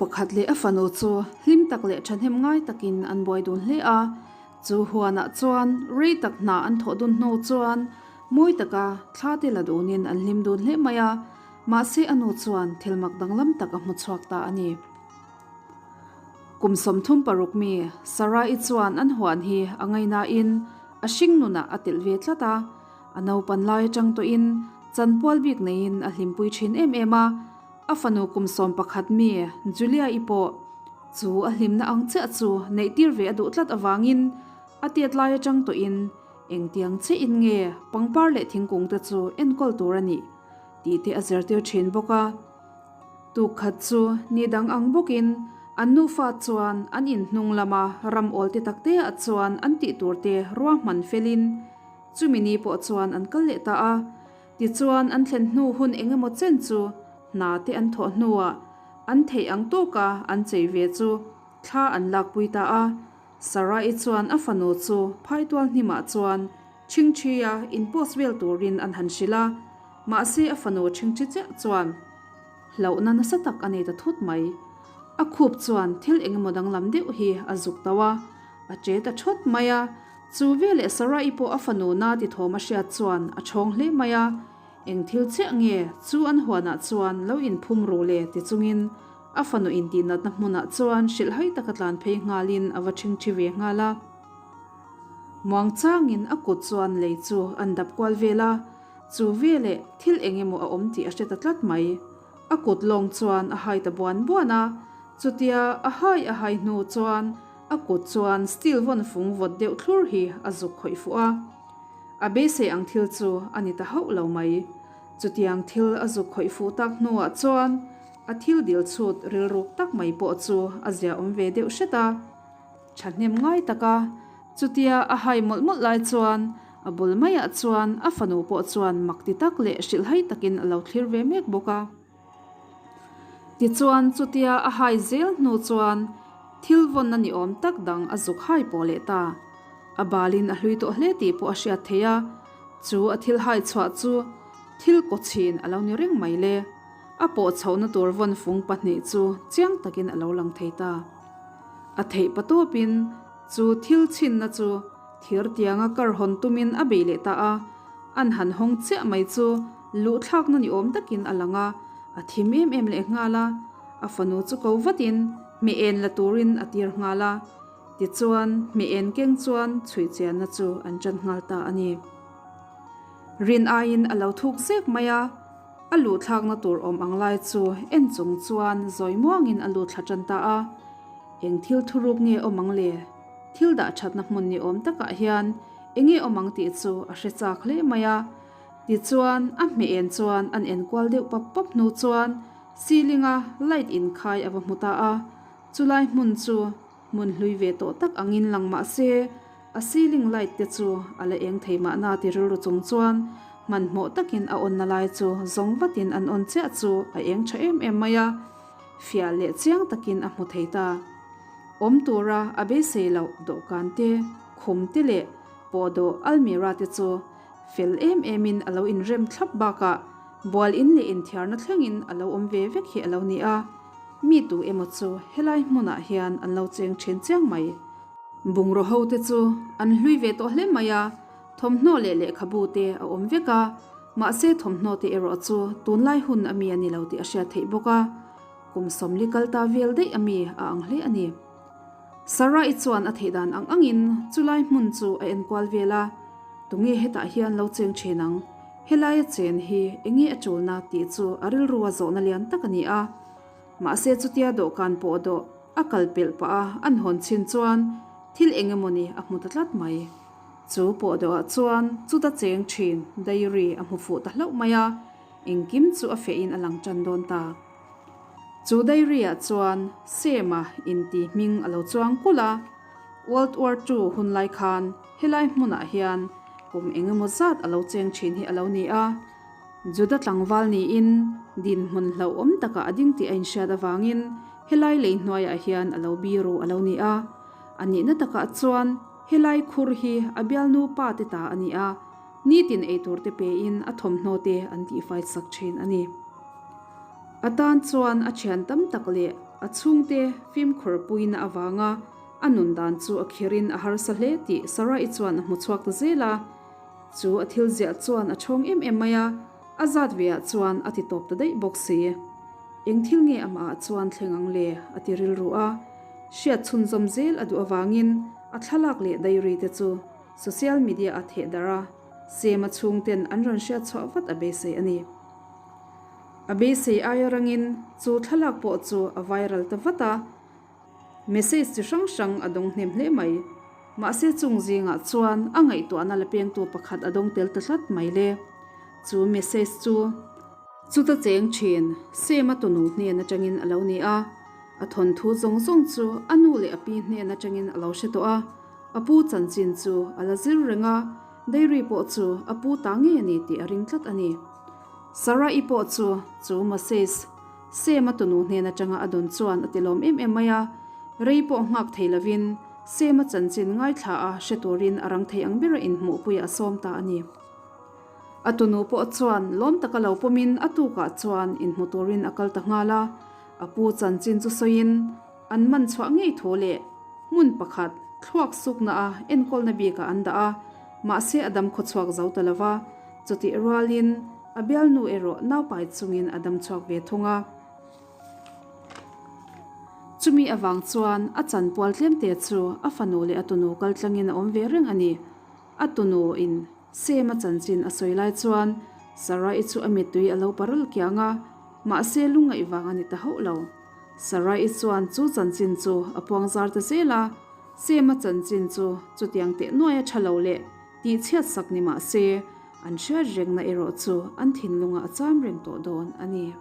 pakhat leh a fanu chu hlim tak leh thahnem ngai takin an buai dun hle a. Chu huanah chuan rei tak hna an thawh dun hnu chuan mawi taka thla te la dunin an hlim dun hle mai a. Mahse a nu chuan thil mak danglam tak a hmu chhuak ta a ni. Kum 36 mi Sarah-i chuan an huan hi a ngaihnain a hring nunah a telh ve tlat a. A naupan lai atang tawhin chanpual bik neiin a hlimpui thin em em a, a fanu kum 11 mi Julia-i pawh chu a hlimna ang chiah chu neih tir ve a duh tlat avangin a tet lai atang tawhin engtiang chiahin nge pangpar leh thingkung te chu enkawl tur a nih tih te a zirtir thin bawk a. Tuk khat chu ni dang ang bawkin an nufa chuan an inhnung lama ram awl te tak te ah chuan an tih tur te ruahman felin Chumi ni pawh chuan an kal leh ta a, tichuan an thlen hnu hun eng emaw chen chu hna te an thawh hnuah an theih ang tawka an chei ve chu thla an lakpui ta a. Sarah-i chuan a fanu chu phaitual hnimah chuan ṭhingṭhia in post vel turin an han hrilh a, mahse a fanu ṭhingṭhi chiah chuan hlauhna nasa tak a nei ta thut mai. A khup chuan thil eng emaw danglam deuh hi a zuk tauh a, a ṭe ta ṭhawt mai a. Chu veleh Sarah-i pawh a fanu na ti thawm a hriat chuan a chhawng hle mai a, Eng thil chiah nge chu an huanah chuan lo inphum ru le ti chungin a fanu intihnatna hmunah chuan hrilhhai taka tlan phei nghalin a va ṭhingṭhi ve nghal a. Muangchangin a kut chuan lei chu an dap kual vel a, chu veleh thil eng emaw a awm tih a hre ta tlat mai. A kut lawng chuan a hai ta buan buan a, chutia a hai a hai hnu chuan A kut chuan steel vawn fung vawt deuh thlur hi a zuk khawih fuh a. A beisei ang thil chu a ni ta hauh lo mai. Chutiang thil a zuk khawih fuh tak hnuah chuan a thil dil chhut rilruk tak mai pawh chu a zia awm ve deuh hret a. Thahnem ngai taka chutia a hai mawlh mawlh lai chuan a bul maiah chuan a fanu pawh chuan mak ti tak leh hrilhhai takin a lo thlir ve mek bawk a. Tichuan chutia a hai zel hnu chuan thil vawnna ni awm tak dang a zuk hai pawh leh ta. A balin a hlui tawh hle tih pawh a hriat theih a, chu a thil hai chhuah chu thil kawchhin a lo ni reng mai le. A pawh chhohna tur vawn fung pahnih chu chiang takin a lo lang thei ta. A theih patawpin chu thil chhinna chu thir tianga kar hawn tumin a bei leh ta a, an han hawng chiah mai chu Luhthlakna ni awm takin a lang a, a thim em em leh nghal a, a fanu chu ko vatin hmeh en la turin a tir nghal a, tichuan hmeh en keng chuan chhuih chianna chu an ṭan nghal ta a ni. Rin aiin a lo thuk zek mai a, a luhthlakna tur awm ang lai chu en chung chuan zawi muangin a lut thla ṭan ta a, eng thil thuruk nge awm ang le? Thil dah ṭhatna hmun ni awm takah hian enge awm ang tih chu a hre chak hle mai a. Tichuan, a hmeh en chuan an enkual deuh pap pap hnu chuan ceiling-a light inkhai a va hmu ta a. Chulai hmun chu hmun hlui ve tawh tak angin lang mah se, a ceiling light te chu a la eng thei mahna ti rilru chung chuan hmanhmawh takin a awnna lai chu zawng vatin an awn chiah chu a eng tha em em mai a, fiah leh chiang takin a hmu thei ta. Awm tura a beisei loh dawhkan te, khum te leh pawhdawh almirah te chu Fel em emin a lo inrem thlap bakah bual in leh inthiarna thlengin a lo awm ve vek hi a lo ni a, mi tu emaw chu helai hmunah hian an lo cheng thin chiang mai. Bungraw ho te chu an hlui ve tawh hle mai a, thawmhnaw leh lehkhabu te a awm vek a, mahse thawmhnaw te erawh chu tunlai hun a mi a ni lo tih a hriat theih bawk a, kum 40 kal ta vel daih a mi a ang hle a ni. Sarah-i chuan a theih dan ang angin chulai hmun chu a enkual vel a. Tunge hetah hian lo cheng thin ang? Helaia chen hi enge a tulna tih chu a rilrua zawhna lian tak a ni a. Mahse chutia dawhkan pawh dawh a kal pelh pah a an hawn chin chuan thil eng emawni a hmu ta tlat mai. Chu pawh dawhah chuan chuta cheng thin diary a hmu fuh ta hlauh mai a, engkim chu a fehin a lang tan dawn ta. Chu diary-ah chuan Sema inti hming a lo chuang kulh a, World War Two hun lai khan Helai hmunah hian kum engemaw zat a lo cheng thin hi a lo ni a, Juda tlangval niin dinhmun hlauhawm takah a ding tih a inhriat avangin helai lei hnuaiah hian a lo biru a lo ni a. A nihna takah chuan helai khur hi a bialnu pa te ta a ni a, nitin eitur te pein a thawmhnaw te an tihfai sak thin a ni. A tan chuan a thian tam tak leh. A chhungte fimkhur puina avanga a nun dan chu a khirin a harsa hle tih Sarah-i chuan a hmu chhuak ta zel a. Chu a thil ziah chuan a chhawng em em mai a, a zat ve ah chuan a ti tawp ta daih bawk si. Eng thil nge amah ah chuan thleng ang le? a ti rilru a. Hriat chhunzawm zel a duh avangin a thlalak leh diary te chu social media a theh darh a, Sema chhungten an rawn hriat chhuah vat a beisei a ni. A beisei aia rangin chu thlalak pawh chu a viral ta vat a, message chi hrang hrang a dawng hnem hle mai. Mahse chung zingah chuan a ngaihtuahna la pengtu pakhat a dawng tel ta tlat mai le. Chu message chu chuta cheng thin Sema tunu hnen atangin a lo ni a, a thawnthu zawng zawng chu a nu leh a pi hnen atangin a lo hre tawh a, a pu chanchin chu a la zir reng a, diary pawh chu a pu ta ngei a ni tih a ring tlat a ni. Sarah-i pawh chu chu Moses, Sema tunu hnen atanga a dawn chuan a ti lawm em em mai a, rei pawh nghak thei lovin Sema chanchin ngaithla a hre turin a rang thei ang bera inhmuhpuiah a sawm ta a ni. A tunu pawh chuan lawm taka lo pawmin a tukah chuan inhmu turin a kal ta nghal a, a pu chanchin chu sawiin an man chhuah ngei thu leh hmun pakhat thluak sukna a enkawlna bikah an dah a, mahse a dam khawchhuak zo ta lova. Chutih rualin a bialnu erawh naupai chungin a dam chhuak ve thung a. Chumi avang chuan a chanpual tlemte chu a fanu leh a tunu kal tlangin a awm ve reng a ni. A tunu in Sema chanchin a sawi lai chuan Sarai chu a mittui a lo paral kiang a, mahse lungngaih vang a ni ta hauh lo. Sarai chuan chu chanchin chu a puang zar ta zel a, Sema chanchin chu chutiang teh nuai a tha lo leh tih chhiat sak ni mah se, an hriat rengna erawh chu an thinlungah a cham reng tawh dawn a ni.